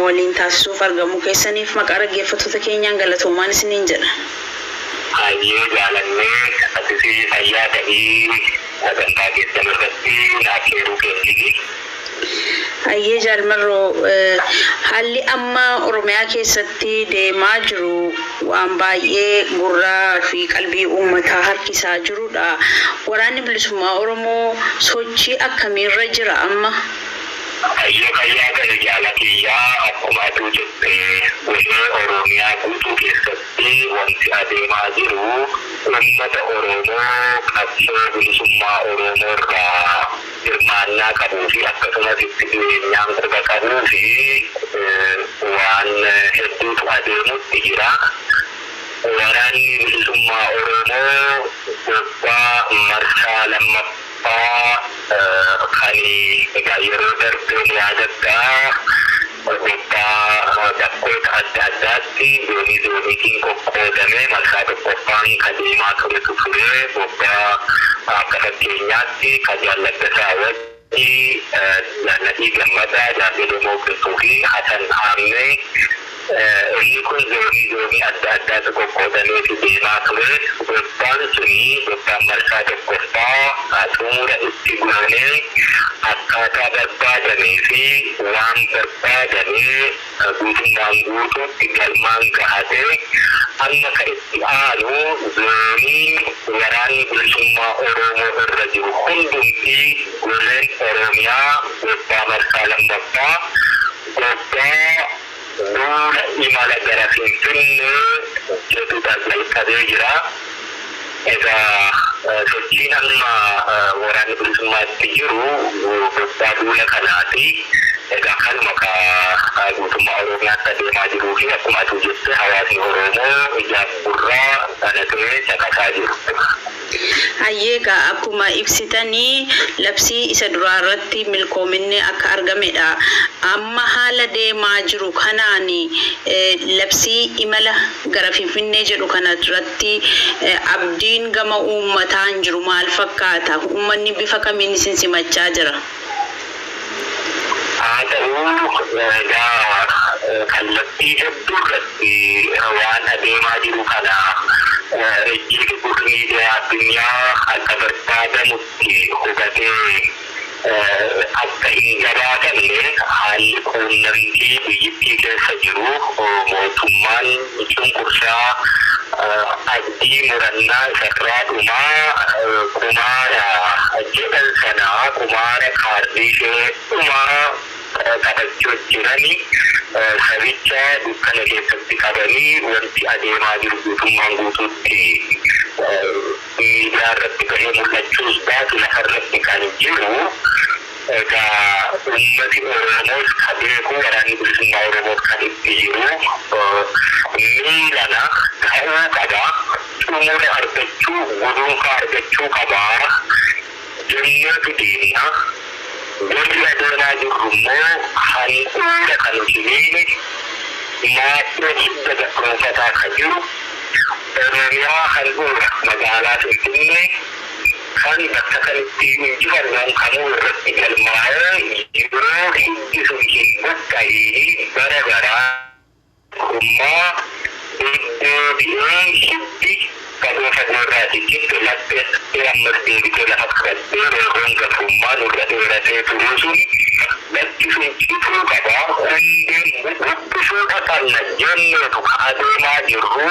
waliin taasisuuf argamuu keessaniif maqaa dhaggeeffattoota keenyaan galatoomaan isiniin jedha. Hayyee jaalannee, atis fayyaa ta'ii, sagantaa keessan irratti naaf heeruu keetii. Hayyee Jaalmarroo, haalli amma Oromiyaa keessatti deemaa jiru waan baay'ee gurraa fi qalbii uummataa harkisaa jirudha. Waraanni Bilisummaa Oromoo sochii akkamiirra jira amma? Hayyee, fayyaa ta'e jaalatiyyaa. Akkuma atuu jette, golee Oromiyaa guutuu keessatti wanti adeemaa jiru uummata Oromoo qabsoo bilisummaa Oromoo irraa hirmaannaa qabuu fi akkasumas itti dhiyeenyaan quba qabuu fi waan hedduutu adeemutti jira. Waraanni Bilisummaa Oromoo bobbaa marsaa lammaffaa kan egaa yeroo darbee yaadadhaa, bobbaa bakkoota adda addaatti zoonii zooniitiin qoqqoodamee marsaa tokkoffaan kan deemaa turetu ture. Bobbaa akka fakkeenyaatti kan Jaalladdasaa wajji, Jaallatii Gammadaa, Jaalladoo Qilxuu fi Hasan Ammee, inni kun zoonii zoonii adda addaatti qoqqoodamee deemaa ture. Bobbaan suni, bobbaan marsaa tokkoffaa, xumura itti goonee akkaataa barbaadamee fi waan barbaadamee guutummaan guutuutti galmaan gahatee, amma ka itti aanu zooniin Waraanni Bilisummaa Oromoo irra jiru hundumtii goleen Oromiyaa bobbaa marsaa lammaffaa, bobbaa duula imala gara Finfinnee jedhudha jalqabee jira. Egaa sochiin amma Waraanni Bilisummaatti jiru bobbaa duula kanaati. Egaa kanuma ka guutummaa Oromiyaatti adeemaa jiruu fi akkuma atuu jette hawaasni Oromoo ijaaf gurraa banatee caqasaa jiru. Hayyeegaa, akkuma ibsitanii labsii isa duraa irratti milkoominni akka argamedha. Amma haala deemaa jiru kanaan labsii imala gara Finfinnee jedhu kana irratti abdiin gama uummataan jiru maal fakkaata? Uummanni bifa kamiin isin simachaa jira? Haa ta'u, egaa kallattii hedduu irratti waan adeemaa jiru kana ejjiiti gurri miidiyaa addunyaa akka barbaadamutti hubatee akka hin gabaatamne, haalli quunnamtii biyyittii keessa jiru, mootummaan cunqursaa abdii murannaa isarraa dhumaa kumaara jedhan sanaa, kumaara kaardii ishee dhumaa taphachuu jirani, sabicha dukkana keessatti qabanii wanti adeemaa jiru guutummaan guutuutti miidiyaa irratti bahee mul'achuus baatu, lafa irratti kan jiru egaa ummati Oromoos ka beeku, Waraanni Bilisummaa Oromoos kan itti jiru miilana ta'uu qaba, xumura argachuu, guduunfaa argachuu qaba jenneetu deemna. Warri adeemaa jirru immoo handhuura kan hojii maaddoo hidda gabroonfataa kan jiru Oromiyaa handhuura magaalaa Finfinnee kan bakka kanatti injifannoon kamuu irratti galmaa'ee, yeroo hiddi sun hin buqqa'ii bara baraa ummaa deddeebi'ee hiddi fagoo fagoo irraa ciccitte laphee ammas deebitee lafa qabattee roorroon gabrummaa nurra dheeratee turuu sun bakki sun cituu qaba, hundeen buqqisuu qabna jenneetu ka adeemaa jirru.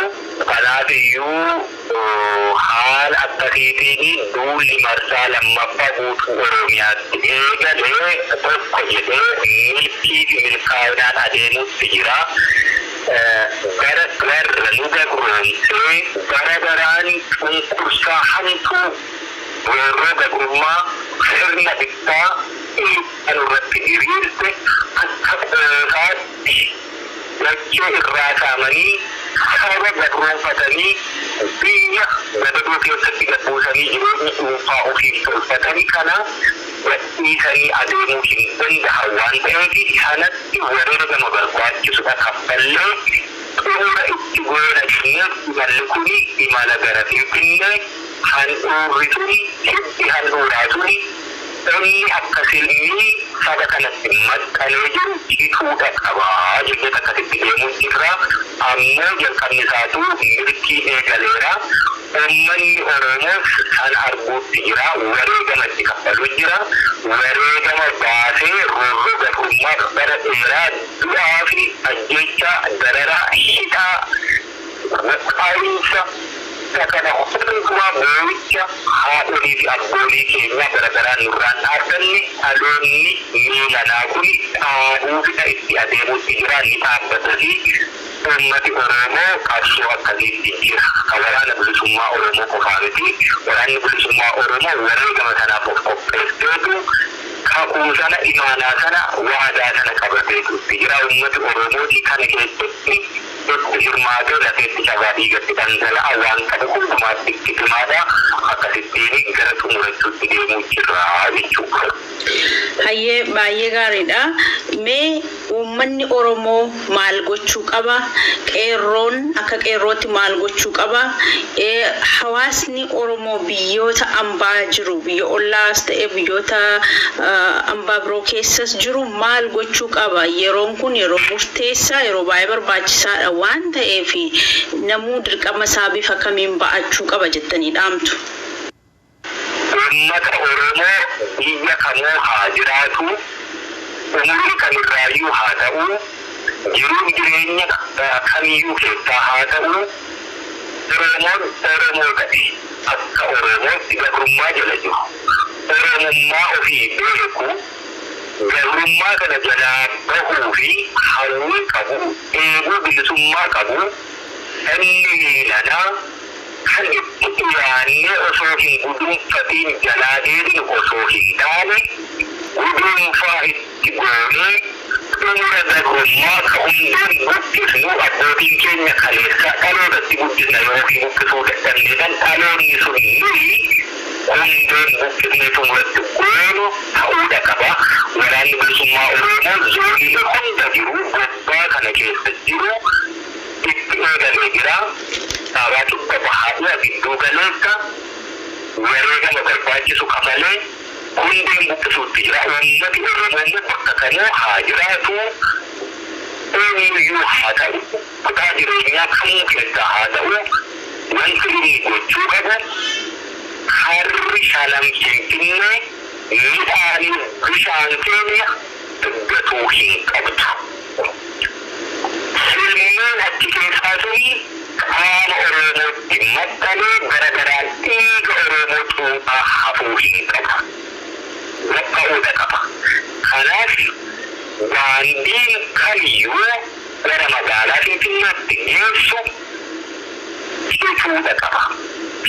Kanaaf iyyuu haala akkasiitiin duulli marsaa lammaffaa guutuu Oromiyaatti eegalee tokko jedhee milkii fi milkaa'inaan adeemutti jira. Gara garra nu gabroomsee bara baraan cunqursaa hamtuu roorroo gabrummaa sirna bittaa kan irratti diriirte akka qoosaatti dachee irraa saamanii, saba gabroonfatanii, biyya gadadoo keessatti gabbuusanii jireenya dhuunfaa ofiif tolfatanii kana gadhiisanii adeemuu hin danda'an waan ta'eef, sanatti wareegama barbaachisudha kaffallee xumura itti goona jennee imalli kuni imala gara Finfinnee, handhuurri suni, hiddi handhuuraa suni, inni akka silmii saba kanatti maxxanee jiru cituudha qabaa. Jennee akkasitti deemuu jirra. Ammoo jalqabni isaatu milkii eegaleera. Uummanni Oromoos kan arguutti jira. Wareegama itti kaffaluu jira. Wareegama baasee roorroo gabrummaa bara dheeraa du'aa fi ajjeechaa dararaa hidhaa qaayinsa kana hundumaa boo'icha haadholii fi abboolii keenya bara baraan nurraan dhaabbanne dhaloonni miilanaa kun dhaabuufidha itti adeemuutti jira ni dhaabbata fi uummati Oromoo qabsoo akkasiitti jira. Kan waraana bilisummaa Oromoo qofaa miti. Waraanni bilisummaa Oromoo wareegama sanaaf of qopheesseetu kakuu sana imaanaa sana waadaa sana qabateetu itti jira. Uummati Oromooti kana keessatti itti hirmaatee lafeetti cabaa dhiigatti dhangala'aa waan qabu hundumaatti itti himaadha. Akkasittiin gara xumurachuutti deemuu jira jechuudha. Hayyee baay'ee gaariidha. Mee uummanni Oromoo maal gochuu qaba? Qeerroon akka qeerrootti maal gochuu qaba? Hawaasni Oromoo biyyoota ambaa jiru, biyya ollaas ta'e biyyoota ambaa biroo keessas jiru maal gochuu qaba? Yeroon kun yeroo murteessaa, yeroo baay'ee barbaachisaadha waan ta'eef namuu dirqama isaa bifa kamiin ba'achuu qaba jettanii dhaamtu? Uummata Oromoo biyya kamuu haa jiraatu, umurii kamirraayyuu haa ta'u, jiruuf jireenya kamiyyuu keessaa haa ta'u, Oromoon Oromoo ta'e akka Oromootti gabrummaa jala jiru. Oromummaa ofii beeku, gabrummaa kana jalaa bahuu fi hawwii qabu, eeguu bilisummaa qabu, inni miilanaa kan itti dhiyaannee osoo hin guduunfatiin jalaa deebinu osoo hin taane guduunfaa itti goonee xumura gabrummaa ka hundeen guddisnu abbootiin keenya kaleessa dhalootatti guddisna yookiin guddisuu dadhabne kan dhaloonni sun nuyi hundeen guddisnee xumuratti goonu ta'uudha qaba. Waraanni bilisummaa Oromoo zoonii hunda jiru gubbaa kana keessa jiru itti eegalee jira. Dhaabaa kibba bahaadhiyaa gidduu galeessa wareegama barbaachisu kafalee hundeen buqqisuutti jira. Uummati Oromoo immoo bakka kanuu haa jiraatu. Eenyuyyuu haa ta'u, kutaa jireenyaa kamuu keessaa haa ta'u, wanti inni gochuu qabu harri shanan Finfinnee midhaanii bishaan keenya gatuu hin qabdu. Silmiin achi keessaa suni qaama Oromootti maxxanee bara baraan dhiiga Oromoo cuuphaa hafuu hin qabu. Buqqa'uudha qaba. Kanaaf daandiin kamiyyuu gara magaalaa Finfinneetti geessu cufuudha qaba.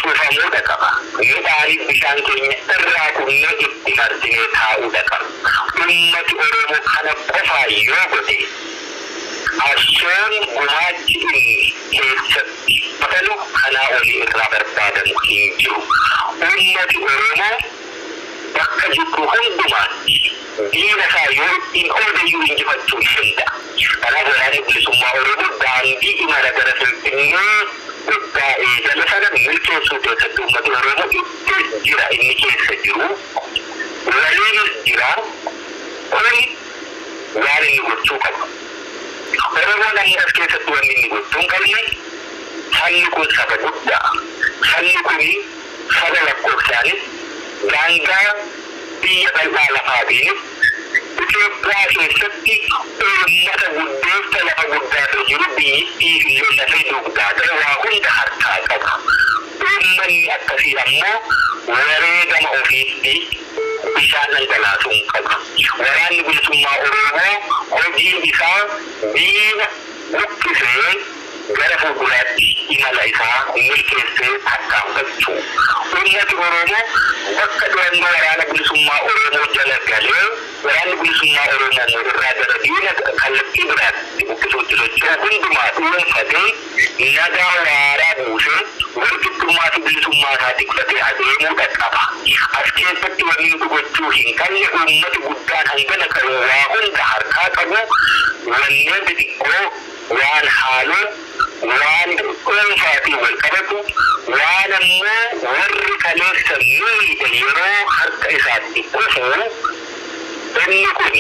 Cufamuudha qaba. Midhaanii bishaan keenya irraa kunnee itti marsinee taa'uudha qaba. Uummati Oromoo kana qofaa yoo godhe qabsoon gumaachi inni keessatti batalu kanaa olii irraa barbaadamu hin jiru. Uummati Oromoo bakka jiru hundumaatti diina isaa yoo ittiin oodayyuu injifachuu ni danda'a. Kanaaf waraanni bilisummaa Oromoo daandii imala gara Finfinnee guddaa eegale sana milkeessuu keessatti uummati Oromoo itti jira inni keessa jiru. Waliinis jira. Kun waan inni gochuu qabu. Oromoon amma as keessatti wanni inni gochuu hin qabne sabni kun saba guddaa. Sabni kun saba lakkoofsaanis daangaa biyya bal'aa lafaatiinis Itoophiyaa keessatti uummata guddeessa lafa guddaatu jiru biyyittii illee lafee dugdaa ta'e waa hunda harkaa qaba. Uummanni akkasii ammoo wareegama ofiitti bishaan dhangalaasuu hin qabu. Waraanni bilisummaa Oromoo hojiin isaa diina buqqisee gara fuulduraatti imala isaa milkeessee tarkaanfachuu. Uummati Oromoo bakka durannoo waraana bilisummaa Oromoo jala galee waraanni bilisummaa Oromoo immoo irraa gara diina kallattii biraatti buqqisuutti socho'u hundumaa dhuunfatee nagaa waaraa buusee walqixxummaa fi bilisummaa isaa tikfatee adeemuudha qaba. As keessatti wanni nuti gochuu hin qabne uummati guddaan hangana qabu waa hunda harkaa qabu wanneen xixiqqoo waan haaloo waan dhuunfaatiin wal qabatu waan ammoo warri kaleessa miidhe yeroo harka isaatti kufu inni kun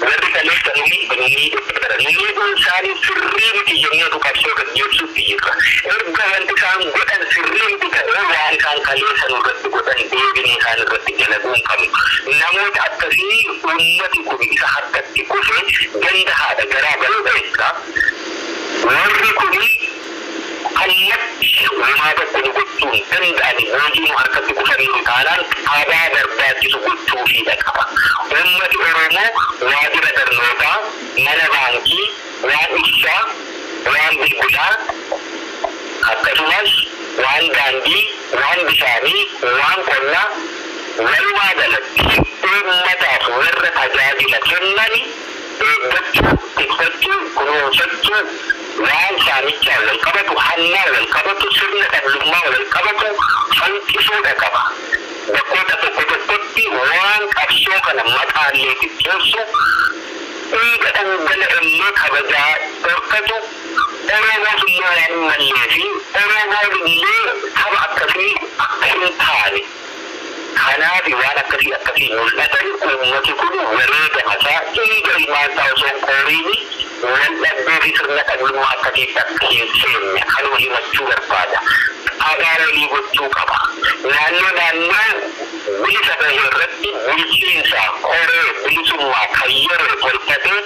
Warri kaleessa nu miidhe, nu miidhuun isaanii sirrii miti jenneetu qabsoo gaggeessuutti jirra. Erga wanti isaan godhan sirrii miti ta'ee, waan isaan kaleessa nurratti godhan deebinee isaan irratti dalaguu hin qabnu. Namoota akkasii uummati kun isa harkatti kufe ganda haadha garaa galuudha jechuudha. Warri kuni ammatti homaa tokko nu gochuu hin danda'ani, boojii nu harkatti kufaniiru taanaan qabaa barbaachisu gochuufiidha qaba. Uummati Oromoo waajjira barnootaa, mana baankii, waan ibsaa, waan bilbilaa, akkasumas waan daandii, waan bishaanii, waan qonnaa, walumaa galatti uummataaf warra tajaajila kennani eeggachuu, tiksachuu, kunuunsachuu, waan saamichaan wal qabatu, hannaa wal qabatu, sirna dhabdummaa wal qabatu hanqisuudha qaba. Bakkoota tokko tokkotti waan qabsoo kana maqaallee xiqqeessu, dhiiga dhangala'ellee kabajaa dhorkatu, Oromoof illee waan hin mallee fi Oromoon illee saba akkasii akka hin taane, kanaaf waan akkasii akkasii mul'atan, uummati kun wareegama isaa, dhiiga ilmaan isaa osoo hin qooriini wal dhabdee fi sirna dhabdummaa akkasiitti akka hin seenne kanuma himachuu barbaada. Aadaa walii gochuu qaba. Naannoo naannoo bilisa ta'e irratti bulchiinsa qoree bilisummaa kan yeroo tolfatee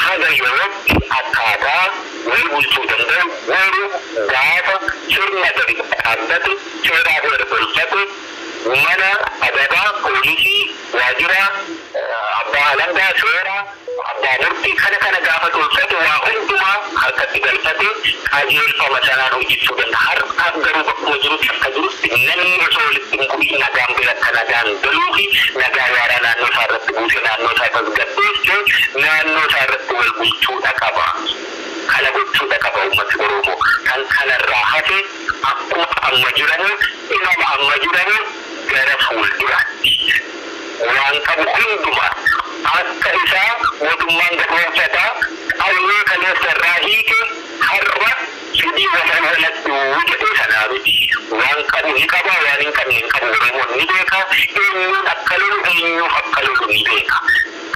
haga yerootti akkaataa wal bulchuu danda'u garuu gaafa sirna gadi dhaabbate, seeraa seera tolfate, mana adabaa, poolisii, waajjira abbaa alangaa, seeraa, abbaa murtii kana kana gaafa tolfate, waa hundumaa harkatti galfate, qajeelfama sanaan hojjechuu danda'a. Har'aaf garuu bakkuma jirutti akka jirutti namni osoo walitti hin bu'iin nagaan bira akka nagaan galuu fi nagaa waaraa naannoo isaa irratti buusee, naannoo isaa tasgabbeessee, naannoo isaa irratti wal bulchuudha qaba. Kana gochuudha qaba uummati Oromoo. Kan kanarraa hafe akkuma amma jiramu, imama amma jiramu gara fuulduraatti. Waan qabu hundumaa akka isaa mootummaan gadoomfataa qawwee kaleessa irraa hiike har'a fidii walan waladhu jedhee sanaa miti. Waan qabu ni qaba, waan hin qabne hin qabu. Oromoon ni beeka, eenyuun akka lolu, eenyuuf akka lolu ni beeka.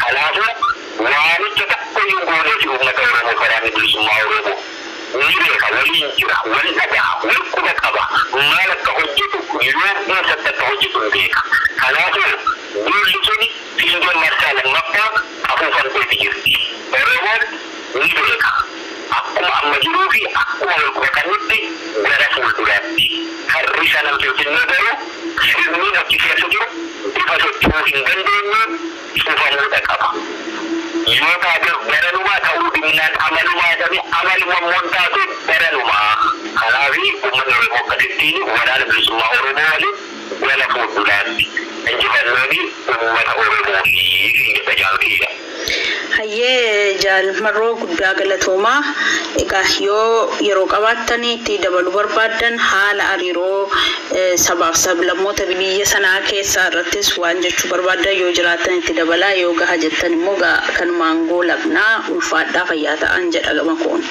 Kanaafuu waamicha tokko hin goonee fi uummata Oromoo waraanni bilisummaa Oromoo ni beeka, waliin jira, wal dhaga'a, wal quba qaba, maal akka hojjetu, yoo eessatti akka hojjetu ni beeka. Kanaafuu duulli suni fiinjoon marsaa lammaffaa afuufamteeti jirti. Oromoon ni beeka. Akkuma amma jiruu fi akkuma wal quba qabnutti gara fuulduraatti. Harri sanan Finfinnee garuu sirni achi keessa jiru bifa socho'uu hin dandeenye cufamuudha qaba. Yoo taate baranumaa ta'uu dinnaan amalumaa dhabe, amaluma immoo taate baranumaa. Kanaaf uummanni Oromoo akkasittiin waraana bilisummaa Oromoo waliin gara fuulduraatti injifannoon uummata Oromoo fi jedha jaalkiyya. Hayyee, jaalmarroo, guddaa galatoomaa. Egaa yoo yeroo qabaattanii itti dabaluu barbaaddan, haala hariiroo sabaaf sablammoota biyya sanaa keessaa irrattis waan jechuu barbaaddan yoo jiraattan itti dabalaa, yoo gaha jettan immoo kanumaan goolabnaa. Ulfaadhaa, fayyaa ta'an jedha gama koon.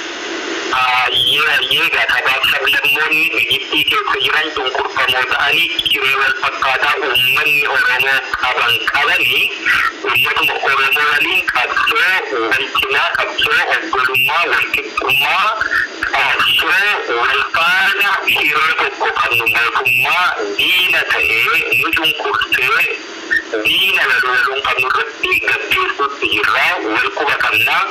Hayyee hayyee, egaa sabaaf sablammoonni biyyattii keessa jiran cunqurfamoo ta'anii hiree wal fakkaataa uummanni Oromoo qaban qabanii, uummatuma Oromoo waliin qabsoo wal cinaa, qabsoo obbolummaa, wal qixxummaa, qabsoo wal faana hiree tokko qabnu, mootummaa diina ta'ee nu cunqursee diina waloo waloon qabnu irratti gaggeessuutti jirra, wal quba qabnaa.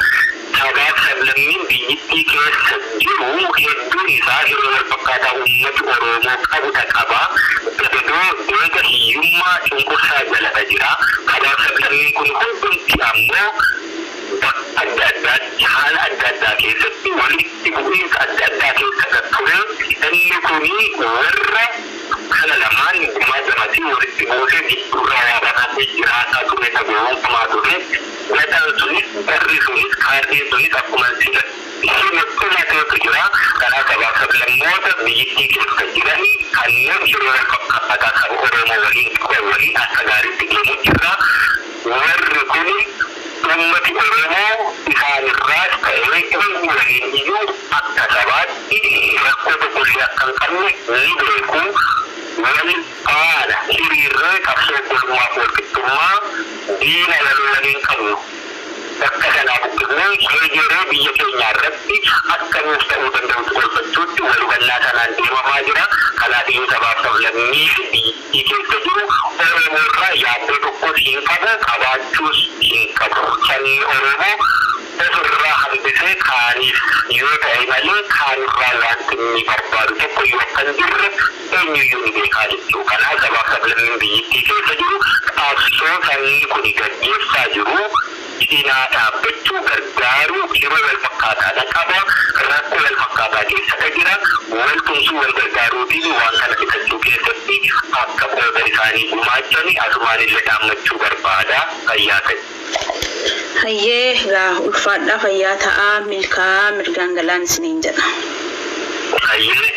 Sabaaf sablammiin biyyattii keessa jiru hedduun isaa hiree wal fakkaataa uummati Oromoo qabu qaba. Gadadoo, beeka, hiyyummaa, cunqursaa jalata jira. Sabaaf sablammiin kun hundumti ammoo bakka adda addaatti haala adda addaa keessatti walitti bu'iinsa adda addaa keessa kan ture, inni kuni warra kana lamaan gumaa jamatii walitti buusee gidduurraa waa baratee jiraataa ture, tagoonfamaa ture. Gadaan sunis, barri sunis, kaardeen sunis akkuma sila himattumateetu jira. Karaa sabaa sablammoota biyyattii keessa jiran kanneen hiree wal fakkaataa saba Oromoo waliin qaban waliin akka gaariitti deemu jira. Warri kuni ummati Oromoo isaanirraas ta'ee eenyu waliin iyyuu akka sabaatti rakkoo tokkollee akka hin qabne ni beeku. Wal faana hiriirree qabsoo obbolummaa fi walqixxummaa diina waloo waliin qabnu. Bakka kanaa buqqifnee heegeree biyya keenya irratti akka nuuf ta'uu danda'utti tolfachuutti wal hubannaa kanaan deemamaa jira. Kanaaf iyyuu sabaaf sablammii fi biyyattii keessa jiru Oromoo irraa yaaddoo tokkos hin qabu, qabaachuus hin qabu. Sabni Oromoo ofirraa hambisee kaaniif yoo ta'e malee kaanirraa wanti inni barbaadu tokko iyyuu akka hin jirre eenyuyyuu ni beekaa jechuu. Kanaaf sabaaf sablammiin biyyattii keessa jiru qabsoo sabni kun gaggeessaa jiru cinaa dhaabbachuu, gargaaruu yeroo wal fakkaataadha qaba. Rakkoo wal fakkaataa keessa jira. Wal tumsuu, wal gargaaruutiin waan kana fixachuu keessatti akka qooda isaanii gumaachani asumaan illee dhaammachuu barbaada. Fayyaa ta'e. Hayyee, egaa ulfaadhaa, fayyaa ta'aa, milkaa'aa, mirgaan galaan isiniin jedha. Hayyee.